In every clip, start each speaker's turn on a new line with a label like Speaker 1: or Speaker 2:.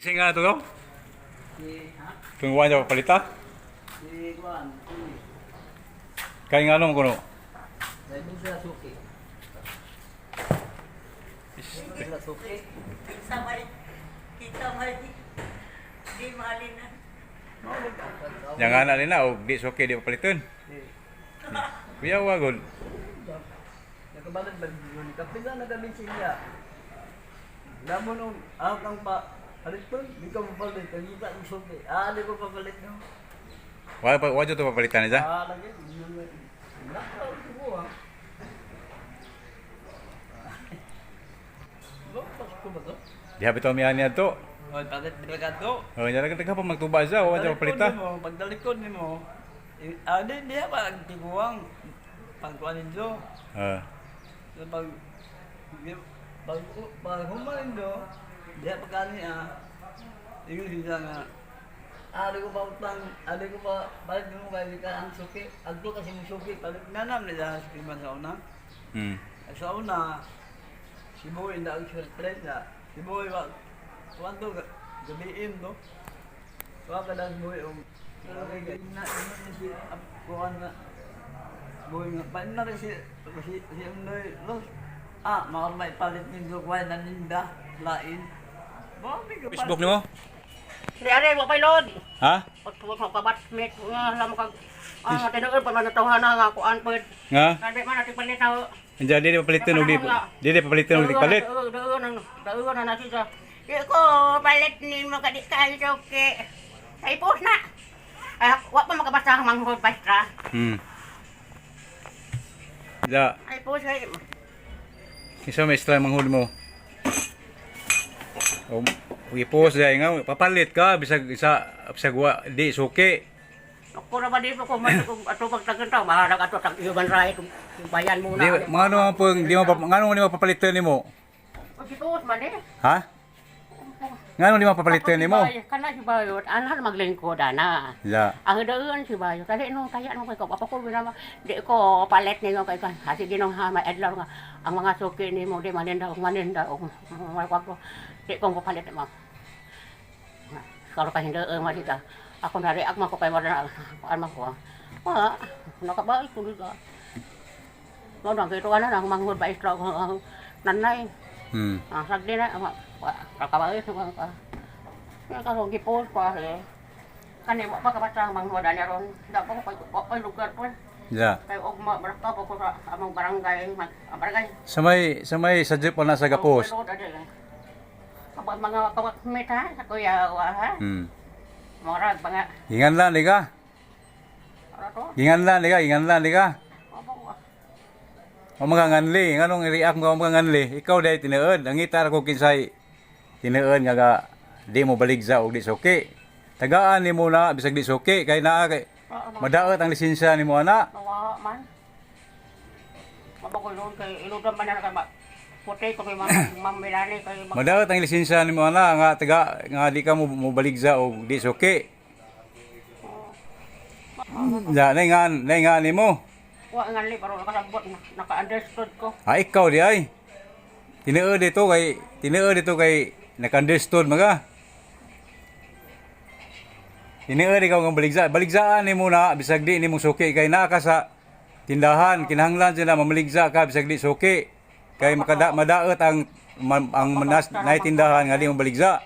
Speaker 1: Kasi nga to?
Speaker 2: Si, ha?
Speaker 1: Kung wala niya papalita?
Speaker 2: Si Juan, si
Speaker 1: Kaya nga ano kuno?
Speaker 2: Dahil sila suki. Sila suki.
Speaker 3: Kita may, kita may, di mahalin na.
Speaker 1: Yang anak nila o di okay di papaliton. Kuya wagol.
Speaker 2: Nakabalad ba yun? Kapila na kami siya. Lamo nung ako kang pa, palit ko, di ka mapalit. Ang kita ang suki. Ah, di ko papalit no.
Speaker 1: Wala pa wala to papalitan niya.
Speaker 2: Ah, lagi. Nakaw ko ah. Pas ko ba to?
Speaker 1: Di habit mi ani adto.
Speaker 2: Oy, palit delikado.
Speaker 1: Oh, nya lang pa magtuba siya, wala niya papalita.
Speaker 2: Pagdalikod nimo, ah, di, di pa tiguang pagkuan ninyo.
Speaker 1: Ah.
Speaker 2: So, pag pag human ninyo, di pa kani ah. Ingon siya nga, ah, di ko pa utang, ah, di ko pa, palit nimo kay di ka ang suki. Agto kasi mo suki, palit na nam nila sa prima sa una. Sa una, si Boy na ang girlfriend niya. Si Boy, wa, kuwan to, gabiin, no? Kuwan ka lang si Boy, pero kay na, ina ni si, kuwan na, Boy nga, paano na rin si Undoy, Los, ah, makamay palit ninyo, kuwan na ninda, lain. Bakit ka
Speaker 1: Facebook nimo?
Speaker 4: Di are wa pay load.
Speaker 1: Ha?
Speaker 4: Pag ka batchmate nga alam kag ah tinuod pa man natawhan na nga kuan pod.
Speaker 1: Nga?
Speaker 4: Kadi man natin palit na.
Speaker 1: Andiyan di papalitan og di di papalitan og di palit.
Speaker 4: Daon na na siya. Di ko palit ni mo kadi kay okay. Sa ipos na. Ay wa pa makabasa ang manghod pastra.
Speaker 1: Ja,
Speaker 4: Ay pos ay
Speaker 1: isa may extra manghud mo. O ipos dai nga papalit ka bisag isa bisag wa di suki.
Speaker 4: Ako na ba dito ko man kung ato pagtagan taw bahala ka ato tag human right bayan muna.
Speaker 1: Di mga ano ang pang di mo ngano di mo papalitan nimo?
Speaker 4: Si pos man eh.
Speaker 1: Ha? Ngano di mo papalitan nimo?
Speaker 4: Kana si Bayot, ana maglingkod ana.
Speaker 1: Ja.
Speaker 4: Ang daan si Bayo, kali no kaya no kay ko apa ko binama di ko palit ninyo kay kan. Ha sige no ha may adlaw nga ang mga suki nimo di maninda og maninda og may ko di ko palit mo. Karo ka hindi ma dita. Ako na react man ko kay mo na kuan man ko. Wa nakabay ko dito. Mo nang kito ana nang manghud ba istra ang nanay. Ah, sagdi na kakabay ko ka. Nga karon gipos pa eh. Kani wa pa kabata ang manghud ani ron. Da pa ko kay wa pa lugar po.
Speaker 1: Ja.
Speaker 4: Kay ugma baraka pa ko sa among barangay, mag ang barangay.
Speaker 1: Sa may sa jeep na sa gapos.
Speaker 4: Kapag mga kawakmit ha, sa kuya wa ha. Murag mga
Speaker 1: Ingan lang di ka.
Speaker 4: ano to?
Speaker 1: Ingan lang di ka, ingan lang di ka.
Speaker 4: Opo.
Speaker 1: O mga nganli, nganong i-react mo mga nganli? Ikaw dai tinuod, ang ngitar ko kinsay tinuod nga ga di mo baligsa og di suki. Tagaan nimo na bisag di suki kay naa kay madaot ang lisensya nimo ana.
Speaker 4: Nawa man. Mabagoy doon kay iludan man na kay ma. Puti ko kay ma'am Ma'am Melanie kay
Speaker 1: Madaot ang lisensya nimo ana nga taga nga di ka mo mobaligsa og di suki. Ya, nay ngan nimo.
Speaker 4: Wa nganli pero nakasabot na naka-understood ko.
Speaker 1: Ah, ikaw di ay. Tinuod dito kay tinuod dito kay naka-understood maga. Tinuod ikaw nga baligsa. Baligsaan nimo na bisag di nimo suki kay naa ka sa tindahan kinahanglan sila mamaligsa ka bisag di suki. Kay makada madaot ang ang manas na tindahan nga di mo baligsa.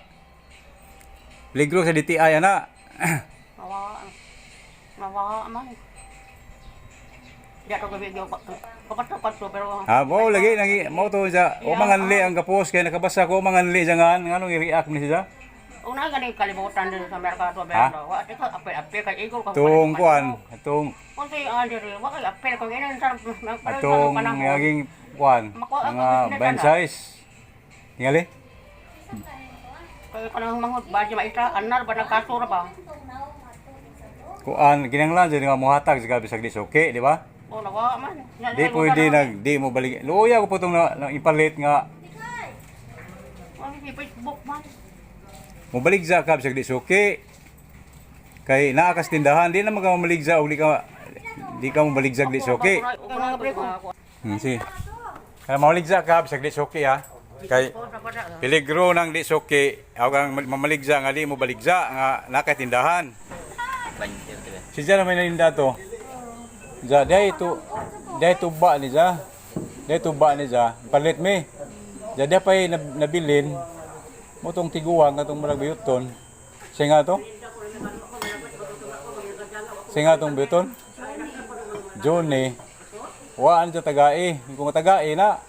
Speaker 1: Ligro sa DTI ana.
Speaker 4: Nawa. Nawa man. Di ako gabi ko kapato ko pero
Speaker 1: Ah, mo lagi nagi mo to sa o manganli ang kapos kay nakabasa ko manganli sa ngan nganong i-react ni siya.
Speaker 4: Una gani kalibutan din sa merkado
Speaker 1: Ha?
Speaker 4: pero wa di ka apel apel kay igol ka.
Speaker 1: Tung kuan, atong
Speaker 4: Kung si Andre wa kay apel ko ginan sa
Speaker 1: atong naging kuan mga band size. Tingali?
Speaker 4: Kay kanang manghud ba di maita anar ba nagkasura ba?
Speaker 1: Kuan kinahanglan jud nga mohatag sa bisag di suki, di ba?
Speaker 4: O nawa man.
Speaker 1: Di pwede nag di mo balik. Luya ko putong na ipalit nga
Speaker 4: Ano si Facebook man.
Speaker 1: mobaligsa ka bisag di suki. Kay naa kas tindahan di na ka maligsa og di ka mobaligsag di suki.
Speaker 4: Una nga pre ko.
Speaker 1: Sige. Kaya maligsa ka bisag di suki ha. Kay
Speaker 4: Po na pa na.
Speaker 1: peligro nang di suki, aw kang mamaligsa nga di mo baligsa nga nakatindahan. Si Jan may naninda to. Ja, dahil ito, dahil tuba ni Ja. Dahil tuba ni Ja. Palit mi. Ja, dahil pa'y nabilin. Mo tong tiguang nga tong murag biyuton. Siya nga to? Siya nga tong biyuton? Johnny. Waan siya tagae. Kung tagae na,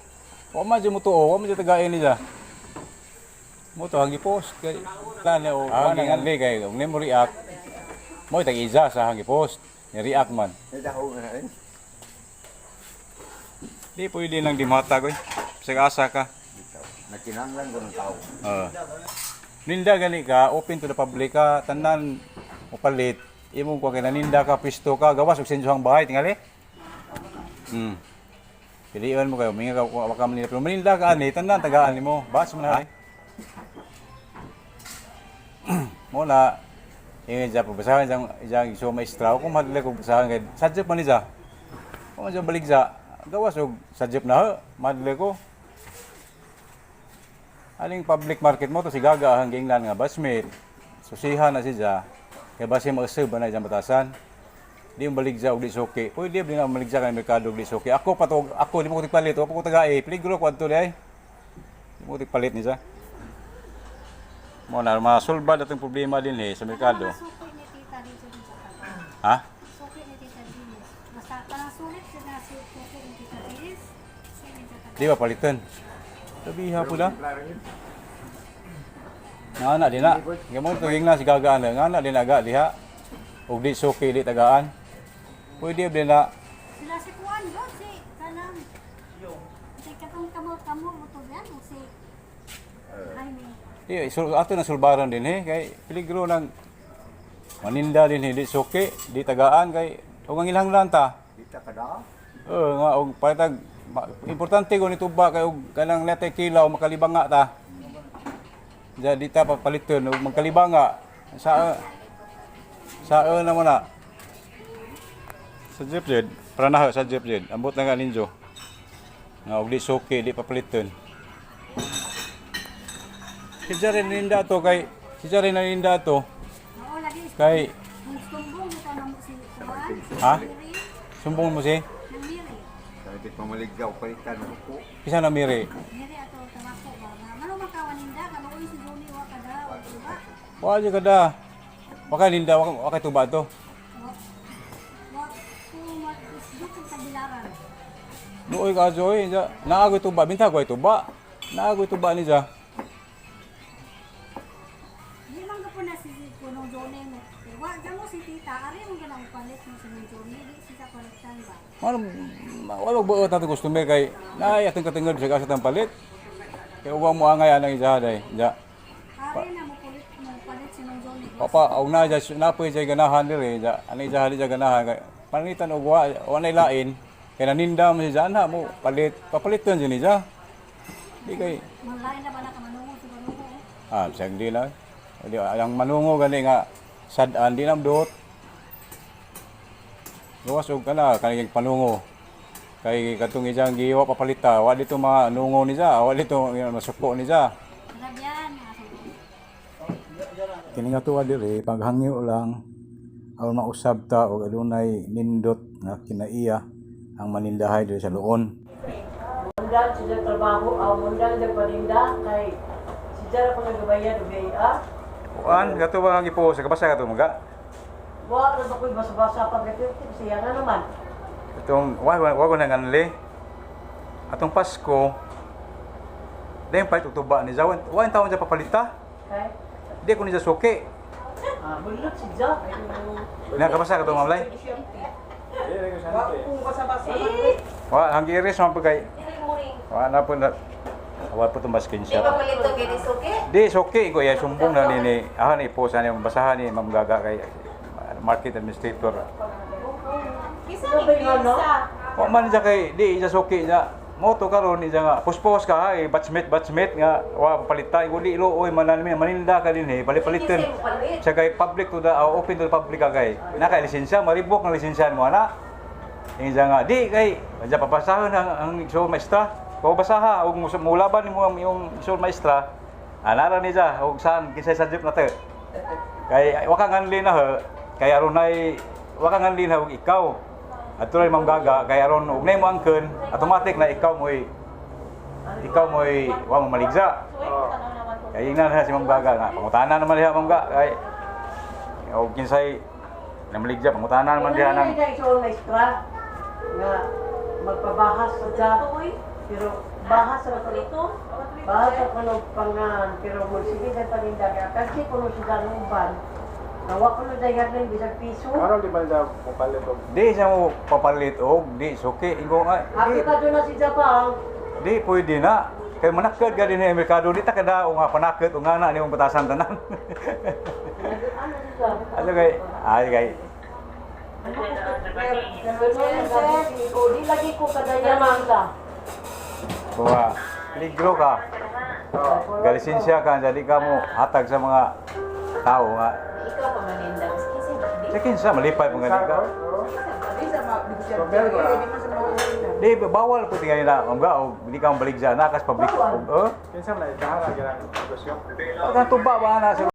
Speaker 1: wa man siya mutuo, wa man siya tagae ni Ja. Mo to hangi post kay plan o ang anli kay kung nimo react mo tag isa sa hangi post ni react man. Di pwede lang di matag oy. Bisag asa ka.
Speaker 5: Nakinanglan ko ng tao.
Speaker 1: Oo. Ninda gani ka, open to the public ka, tanan mo palit. Imong kuha kay naninda ka, pisto ka, gawas og sinyo ang bahay tingali. Pilion mo kayo, minga ka wa ka Manila. Pero Manila ka ani, tanan tagaan nimo. Bas man ay. Mo na ingon siya pabasahan siyang iyang iso maestra ko madali ko basahan kay sadjep man ni siya. Mo siya balik siya. Gawas og sadjep na ho, madali ko. Aning public market mo to si Gaga ang gingnan nga batchmate. Susihan na siya. Kay base mausab ba na iyang batasan. Di mo baligsa og di suki. Pwede ba na maligsa kay merkado og di suki. Ako pa to, ako di mo ko tigpalit, ako ko tagae. Peligro ko adto di ay. Di mo ko tigpalit ni siya. Mo na masulbad atong problema din eh sa merkado.
Speaker 6: Suki ni Tita dito din sa taga.
Speaker 1: Ha?
Speaker 6: Suki ni Tita Dinis. Basta parang sulit siya na suki ni Tita Dinis. Suki sa taga.
Speaker 1: Di ba palitan? Sabiha po na. Nga na di na. Gamon to na si Gaga na. Nga na di na ga diha. Og di suki di tagaan. Pwede ba na
Speaker 6: Sila si Kuan doon, si kanang. Si katong kamo kamo mo to yan o si Jaime.
Speaker 1: Di, ato na sulbaran din eh. Kay peligro ng maninda din eh. Di suki, di tagaan. Kay og ang ilang lanta.
Speaker 5: Kita ka da?
Speaker 1: Oo nga, og paitag, importante ko ni tuba kay og kanang natay kilaw makalibanga ta. Diya di ta papaliton og magkalibanga sa sa na mo na. Sa jeep jud, para na sa jeep jud. Ambot na nga ninyo. Nga og di suki, di papaliton. Si Jaren ninda to kay si Jaren ninda to
Speaker 6: Oo, lagi.
Speaker 1: kay
Speaker 6: Nung sumbong ito na mo si Kuan. Si
Speaker 1: Ha?
Speaker 6: Miri.
Speaker 1: Sumbong mo si
Speaker 6: Nang Miri.
Speaker 5: Kahit di pamaligyaw, palitan mo ko.
Speaker 1: kisa na miri.
Speaker 6: Miri ato tabako ba. Ngano man kawaninda kaluoy si Johnny wa kada o diba?
Speaker 1: Wa jud kada. Wa kay ninda wa kay tuba to.
Speaker 6: Wa wa ko ma isdok sa bilaran.
Speaker 1: Luoy ka joy, naagoy tuba, binta ko ay tuba. Naagoy tuba ni ja.
Speaker 6: Di man ko po na si Punong Johnny mo. Eh, wa dyan mo si Tita, ari mo ganang palit mo si Nung Johnny, di siya kolektan ba?
Speaker 1: Ano wala buot nato customer kay naay atong katungod sa kasat ang palit. Kay uwang mo angay anang isa day. Ja.
Speaker 6: Ari na mo kulit mo palit si Nung Johnny.
Speaker 1: Papa og na ja napoy jay ganahan diri ja. Ani isa hali ja ganahan kay panitan og wa wa nay lain. Kay naninda mo siya ana mo palit papaliton jud ni ja. Di kay
Speaker 6: Malain na ba na ka manungo si manungo? Eh?
Speaker 1: ah bisag di na. Di ang manungo gani nga sad-an di na dot. Gawas og kana kanang panungo. Kay katong isang giwa papalita, wa dito mga nungo ni siya, wa dito masuko ni siya.
Speaker 6: Grabe yan.
Speaker 1: Kini nga tuwa diri paghangyo lang aron mausab ta og adunay nindot nga kinaiya ang manindahay diri sa Luon.
Speaker 3: Mundal sila trabaho, aw mundal na paninda kay si Jara ko nagabayan og BIR.
Speaker 1: Kuan kato ba ang gipo sa kabasa kato mga?
Speaker 3: Wa ra ba ko'y basa-basa pag siya na naman.
Speaker 1: Itong wa wa ko nang anli. Atong Pasko dayon palit og tuba ni Zawan. Wa taon siya papalita.
Speaker 3: Kay
Speaker 1: Di ko niya suki.
Speaker 3: ah bulot si Ja.
Speaker 1: Nakabasa ka to mamlay?
Speaker 3: Wa kung basa-basa.
Speaker 1: Wa hanggi iris man pagkay. Wa na po na. Wa po itong screenshot.
Speaker 7: Di ba palito gini suki?
Speaker 1: Di suki ko ya sumbong na nini. Ah ni po sa ni basahan ni Ma'am Gaga kay market administrator.
Speaker 7: Kisa ni Lisa.
Speaker 1: Wa man siya kay di siya suki niya. Mo to karon ni siya nga puspos ka ay batchmate batchmate nga wa palita ko di iluoy man namin maninda ka din eh palit-palitan.
Speaker 7: Kisa mo palit.
Speaker 1: Siya kay public to the open to the public ka kay. Naka lisensya maribok ng lisensya mo ana. Yung siya nga di kay siya papasahon ang so maestra. Pabasaha og mulaban nimo ang iyong isuon maestra. Anara ni siya og saan kinsay sa jeep na te. Kay wa ka nganli na ha, kay aron nay wa ka nganli na og ikaw. Adto ray Ma'am Gaga kay aron og nay mo angken, automatic na ikaw mo'y wa mo maligsa. Kay ingnan na si Ma'am Gaga nga pangutana naman diha, Ma'am Gaga, kay og kinsay namaligsa pangutana naman diha nang
Speaker 3: Ano na isuon maestra nga magpabahas sa pero bahas ra kuno. Bahas ra kuno pangan pero mo sige sa paninda kay kasi kuno sila ng uban. Nawa kuno dayan rin bisag piso.
Speaker 8: Karon di ba daw papalit og
Speaker 1: Di siya mo papalit og di suki ingo nga
Speaker 3: Ako
Speaker 1: di,
Speaker 3: ka doon na si Japang.
Speaker 1: di pwede na kay manakad ka din eh merkado di ta kada o nga panakad o nga na nimong batasan tanan.
Speaker 3: Ano siya?
Speaker 1: Ano kay ay kay
Speaker 3: Pero di lagi ko kadayan sila.
Speaker 1: kuha peligro ka. Galisensya ka jadi ka mo hatag sa mga tao nga
Speaker 7: Ikaw pa maninda. Kasi
Speaker 1: sa kinsa malipay pa gani ka.
Speaker 8: Sobel ko ra.
Speaker 1: Di bawal po tingali na ang ga og di ka mabaligsa na kas public og
Speaker 8: Kinsa man ay kahara girang negosyo.
Speaker 1: oh, tuba ba na.